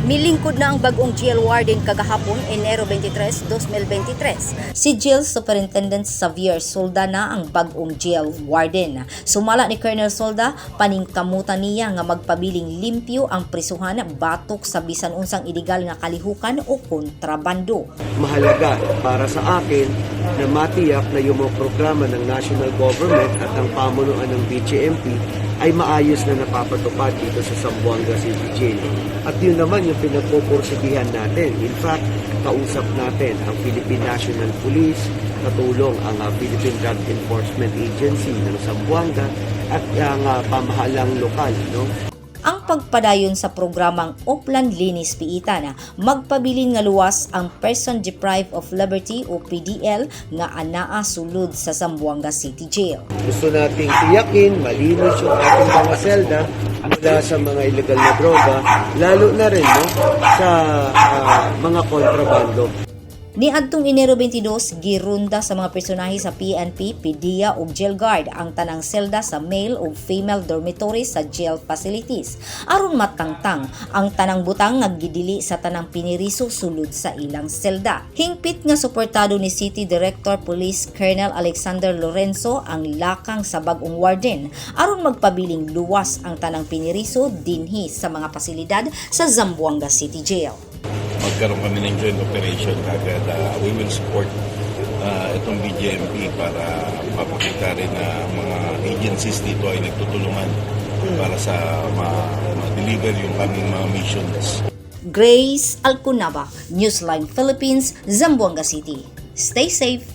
Milingkod na ang bagong jail warden kagahapon, Enero 23, 2023. Si Jail Superintendent Xavier Solda na ang bagong jail warden. Sumala ni Colonel Solda, paningkamutan niya nga magpabiling limpyo ang prisuhan batok sa bisan unsang illegal nga kalihukan o kontrabando. Mahalaga para sa akin na matiyak na yung mga programa ng national government at ang pamunuan ng BJMP ay maayos na napapatupad dito sa Zamboanga City Jail. At yun naman yung pinagpupursigihan natin. In fact, kausap natin ang Philippine National Police, katulong ang Philippine Drug Enforcement Agency ng Zamboanga at ang pamahalang lokal, no? Ang pagpadayon sa programang Oplan Linis Piitan, magpabilin nga luwas ang Person Deprived of Liberty o PDL nga anaa sulod sa Zamboanga City Jail. Gusto nating tiyakin, malinis yung ating mga selda mula sa mga illegal na droga, lalo na rin, no, sa mga kontrabando. Niadtong Enero 22, girunda sa mga personahe sa PNP, PDEA ug jail guard ang tanang selda sa male ug female dormitory sa jail facilities aron matangtang ang tanang butang nga gidili sa tanang piniriso sulod sa ilang selda. Hingpit nga suportado ni City Director Police Colonel Alexander Lorenzo ang lakang sa bag-ong warden aron magpabiling luwas ang tanang piniriso dinhi sa mga pasilidad sa Zamboanga City Jail. Magkaroon kami ng joint operation kagad. We will support itong BJMP para mapakita rin na mga agencies dito ay nagtutulungan para sa ma-deliver yung aming mga missions. Grace Alcunaba, Newsline Philippines, Zamboanga City. Stay safe.